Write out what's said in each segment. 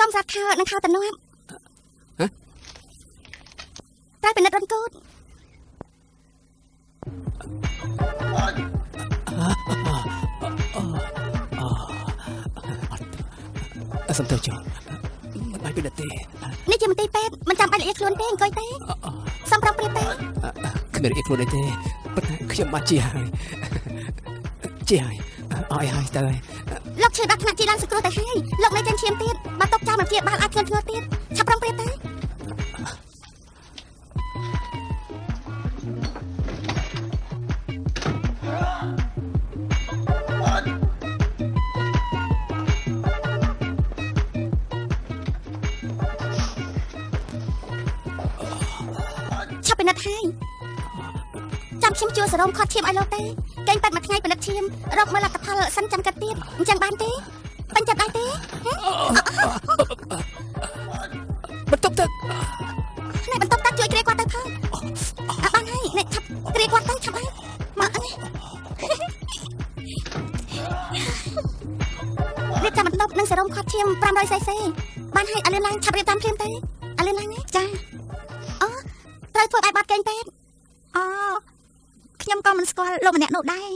មស្រាប់ខោនិងខោតំនួបត្រូវពិនិត្យរន្ធគូត អត់សំទោសចុះមិនបាច់ពិនិត្យទេ នេះជាមន្ទីរពេទ្យមិនចាំបាច់លាខ្លួនទេអង្គុយទេសូមប្រុងប្រៀបទេ គ្មានលាខ្លួនអីទេប៉ុន្តែខ្ញុំបានជាហើយជាហើយអស់ហើយទៅហើយ លោកឈឺដល់ថ្នាក់ជីឡើងសង្គ្រោះទៅហើយលោកនៅចិនឈាមទៀតបើຕົកចោលមិនព្យាបាលអាចធ្ងន់ធ្ងរទៀតឆាប់ប្រុងប្រៀបទៅឆាប់ពិនិត្យហើយចាំខ្ញុំជួសរោមខាត់ឈាមឲ្យលោកទេកេងប៉ាត់មួយថ្ងៃពិនិត្យឈាមរកមើលលទ្ធផលសិនចាំកាត់ទៀតអញ្ចឹងបានទេពេញចិត្តដែរទេ បន្ទប់ទឹក នេះបន្ទប់ទឹកជួយគ្រាគាត់ទៅផងអើបានហើយនេះឆាប់គ្រាគាត់ទៅឆាប់ហើយមកនេះរៀបចំបន្ទប់និងសេរ៉ូមខាត់ឈាម 500cc បានហើយឲ្យលឿនឡើងឆាប់រៀបចំភ្លាមទៅឲ្យលឿនឡើងណាចាអូត្រូវធ្វើបែបបាត់កេងពេទ្យ អូខ្ញុំក៏មិនស្គាល់លោកម្នាក់នោះដែរ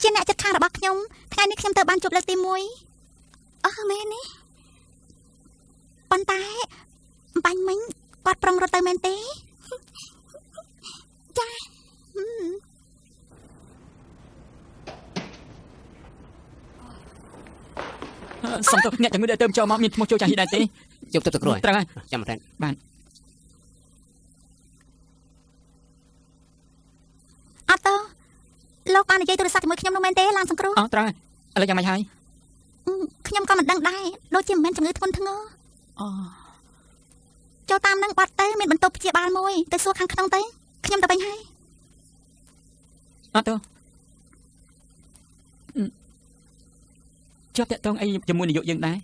ជាអ្នកចិត្តខាងរបស់ខ្ញុំថ្ងៃនេះខ្ញុំទៅបានជួបលើកទី1 អូមែនទេ ប៉ុន្តែបាញ់មិញគាត់ប្រុងរត់ទៅមែនទេ ចា សំទោសអ្នកជំងឺដែលទៅចូលមកមានឈ្មោះចូលចាស់ដែរទេ យកទៅទៅគ្រួ ត្រូវហើយ ចាំរ៉ែន បាទ អត់ទៅលោកបាននិយាយទូរស័ព្ទជាមួយខ្ញុំនោះមែនទេឡានសង្គ្រោះ អូត្រូវហើយឥឡូវយ៉ាងម៉េចហើយ ខ្ញុំក៏មិនដឹងដែរដូចជាមិនមែនជំងឺធ្ងន់ធ្ងរ អូ ចូលតាមនឹងបាត់ទៅមានបន្ទប់ព្យាបាលមួយទៅសួរខាងក្នុងទៅខ្ញុំទៅវិញហើយ អត់ទៅជាប់តាក់ទងអីជាមួយនាយកយើងដែរ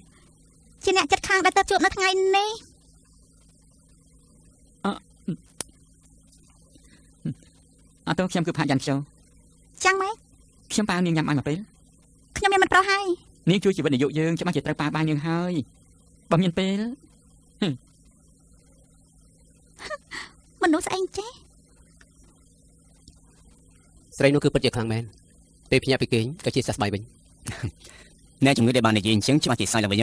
ជាអ្នកចិត្តខាងដែលទៅជួបនៅថ្ងៃនេះ អត់ទៅខ្ញុំគឺផាកយ៉ាន់ខ្ជោ ចាំងម៉េច ខ្ញុំប៉ាវនាងញ៉ាំឲ្យមកពេល ខ្ញុំមានមិនប្រុសហើយ នាងជួយជីវិតនាយកយើងច្បាស់ជាត្រូវប៉ាបានយើងហើយបើមានពេល មនុស្សស្អីចេះ ស្រីនោះគឺពិតជាខ្លាំងមែនពេលភ្ញាក់ពីគេងក៏ជាសះស្បើយវិញ អ្នកជំងឺដែលបាននិយាយអញ្ចឹងច្បាស់ជាសើចឡើងវិញ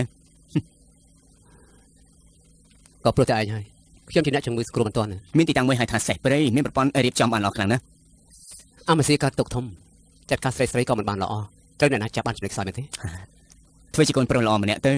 ក៏ព្រោះតែឯងហើយខ្ញុំជាអ្នកជំងឺស្គ្រូមិនទាន់ មានទីតាំងមួយហៅថាសេះព្រៃមានប្រព័ន្ធរៀបចំបានល្អខ្លាំងណាស់ អាម៉ាស៊ីកើតទុកធំចាត់ការស្រីស្រីក៏មិនបានល្អត្រូវអ្នកណាចាប់បានចំណុចខ្សោយមែនទេ ធ្វើជាកូនប្រុសល្អម្នាក់ទៅ